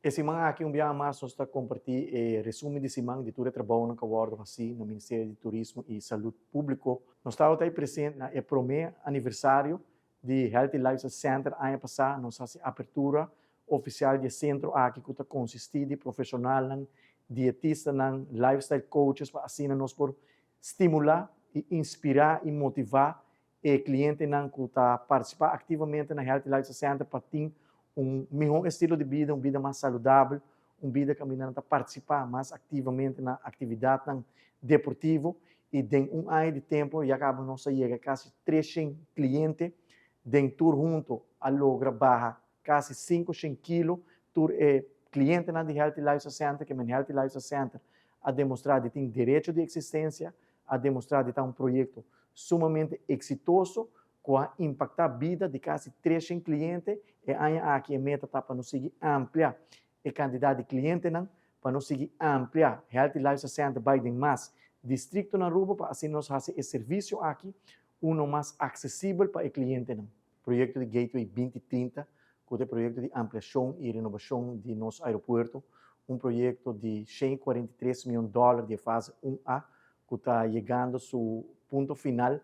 E siman aki un biaha mas nos ta comparti e resumen di siman di tur e trabounan cu a wordo haci na Ministerio di Turismo y Salud Publico. Nos tabata ay presente na e prome aniversario di Healthy Lifestyle Center aña pasa. Nos haci apertura oficial di e centro aki cu ta consisti di profesionalnan, dietistanan, lifestyle coaches pa asina nos por stimula y inspira y motiva e clientenan cu ta participa activamente na Healthy Lifestyle Center pa tin un miho estilo di bida, un bida mas saludabel, un bida caminda nan ta participa mas activamente na actividadnan deportivo. Y den un aña di tempo ya caba nos a yega casi 300 cliente den tur hunto a logra baha casi 500 kilo tur e clientenan di Healthy Lifestyle Center. Ke men Healthy Lifestyle Center a demostra di tin derecho di existencia, a demostra di ta un proyecto sumamente exitoso cu a impacta bida di casi 300 cliente. E aña aki e meta ta pa nos sigui amplia e cantidad di clientenan, pa nos sigui amplia Healthy Lifestyle Center bay den mas districto na Aruba, pa asina nos haci e servicio aki uno mas accesibel pa e clientenan. Proyecto di Gateway 2030, cu ta e proyecto di ampliacion y renovacion di nos aeropuerto, un proyecto di 143 miyon dollar di fase 1A, cu ta yegando su punto final.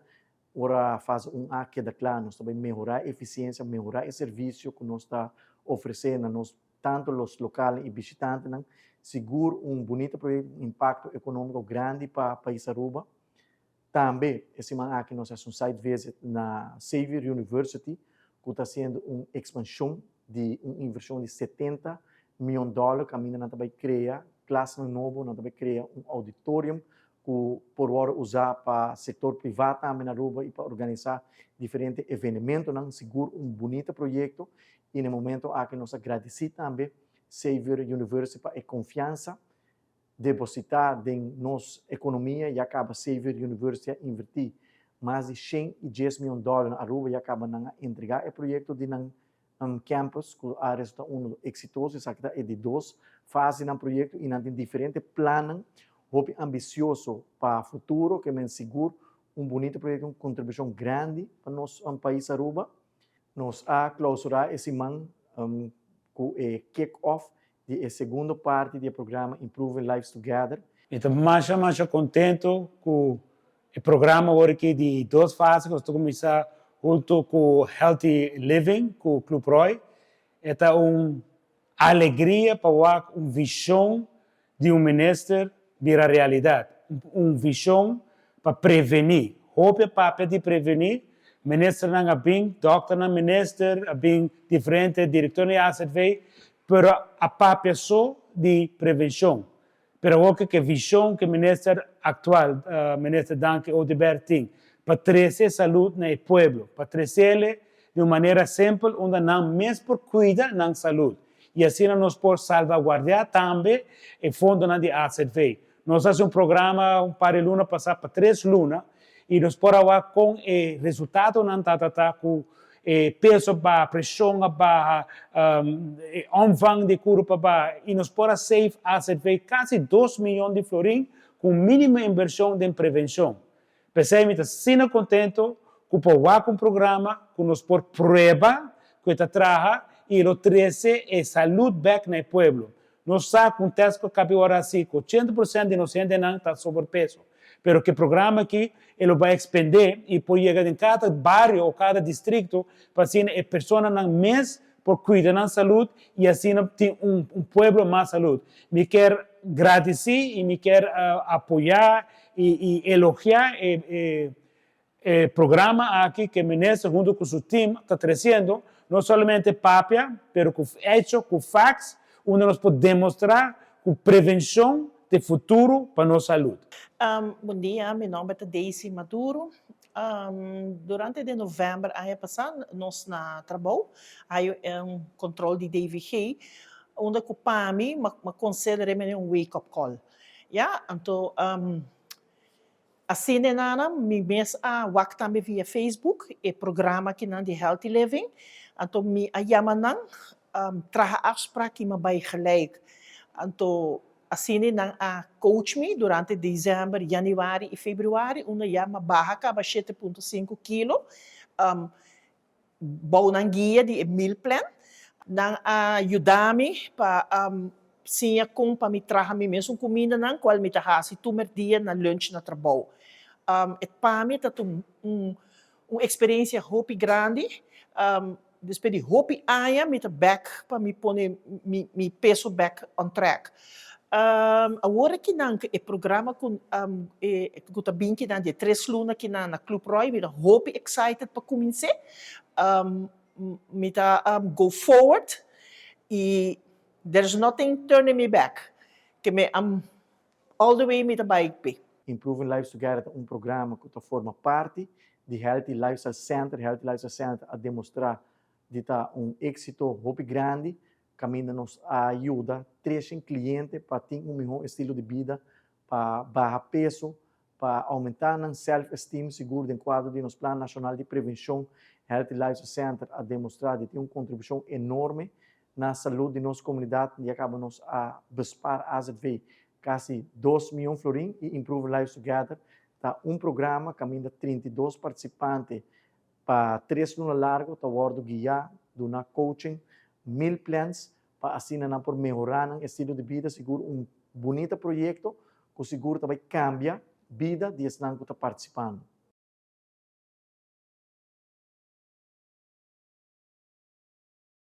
Ora fase 1A keda cla, nos ta bay mehora eficiencia, mehora e servicio cu nos ta ofrece na nos tanto los local y bishitantenan. Sigur un bunita proyecto, un impacto economico grandi pa pais Aruba. Tambe, e siman aki nos a haci un site visit na Xavier University, cu ta haciendo un expansion di un inversion di 70 miyon dollar, caminda nan ta bay crea klasnan nobo, nan ta bay crea un auditorium cu por wordo usa pa sector priva tambe na Aruba y pa organisa diferente evenementonan. Sigur un bunita proyecto y na e momento aki nos a gradici tambe Xavier University pa e confiansa deposita den nos economia. Ya caba Xavier University a inverti mas di 110 miyon dollar na Aruba, ya caba nan a entrega e proyecto di nan campus cu a resulta uno exitoso. Esaki ta e di dos fase nan proyecto y nan tin diferente plannan hopi ambicioso pa futuro. Ke men sigur un bunita proyecto, un contribucion grandi pa nos pais Aruba. Nos a clausura e siman cu e kick-off di e segundo parti di e programa Improving Lives Together. Mi ta masha masha contento cu e programa awor aki di dos fase cu nos ta cuminsa hunto cu Healthy Living, cu Club Roy. E ta un alegria pa wak un vision di un minister bira realidad. Un vision pa preveni. Hopi a papia di preveni, ministernan a bin, dokternan minister, a bin diferente directornan di AZV, pero a papia so di prevencion. Pero awor cu e vision cu e minister actual, minister Dangui Oduber tin, pa trece salud na e pueblo, pa trecele di un manera simpel unda nan mes por cuida nan salud. Y asina nos por salvaguardia tambe e fondonan di AZV. Nos a haci un programa un par di luna pasa pa 3 luna y nos por a wak con e resultatonan ta cu e peso baha, presion a baha, e omvang di curpa baha y nos por a save AZV casi 2 miyon di florin cu minimo inversion den prevencion. P'esey mi ta asina contento cu por wak un programa cu nos por prueba cu ta traha y lo trece e salud back na pueblo. Nos sa cu un test cu cabe ora asina, cu 80% di nos hendenan ta sobrepeso. Pero cu e programa aki, e lo bay expande y por yega den cada bario of cada distrito pa asina e personanan mes por cuida nan salud y asina tin un pueblo mas salud. Mi kier gradici y mi kier apoya y elogia e programa aki cu minister hunto cu su team ta creciendo, no solamente papia, pero cu hecho, cu facts, unda nos por demostra cu prevencion di futuro pa nos salud. Bon dia, mi nomber ta Daisy Maduro. Durante di november aña pasa, nos na trabou, a haya un control di DVG, unda cu pa mi, m'a considera un wake-up call. Ja, anto, asina nana, mi mes a wak tambe via Facebook, e programa aki nan di Healthy Living. Anto mi a yama nan, traha afspraak y m'a bay gelijk. Anto asina nan a coach mi durante december, januari y februari, unda ya m'a baha caba 7.5 kilo. Bou nan guia di meal plan. Nan a yuda mi pa siña kon pa mi traha mi mesun kumindanan kual mi ta hasi tur merdia na lunch na trabou. E pa mi ta un un eksperensia hopi grandi. Despues di hopi aña mi ta bek pa mi pone mi mi peso bek on track. Awor akinan ku e programa ku e ku ta bin kinan di e tres luna kinan na Club Roy mi ta hopi excited pa kumins'é. Mi ta go forward y there's nothing turning me back. Ke me I'm all the way mi ta bai p'e. Improving Lives Together ta un programa ku ta forma parti di Healthy Lifestyle Center. Healthy Lifestyle Center a demostrá di ta un éksito hopi grandi kaminda nos a yuda treshen kliente pa tin un mihó estilo di bida, pa baha peso, Pa oumentá nan self-esteem sigur den kuadro di nos Plan Nashonal di Prevenshon, Healthy Lifestyle Center a demostrá di tin un kontribushon enorme na salud di nos komunidat. Ya kaba nos a bespaar azv kasi 2 mion florin i Improving Lives Together ta un programa kaminda 32 partisipante pa 3 luna largu ta wòrdu guiá, duna coaching, meal plans pa asina nan por mehorá nan estilo di bida. Sigur un bunita proyekto ku sigur ta bai kambia bida di esnan ku ta partisipando.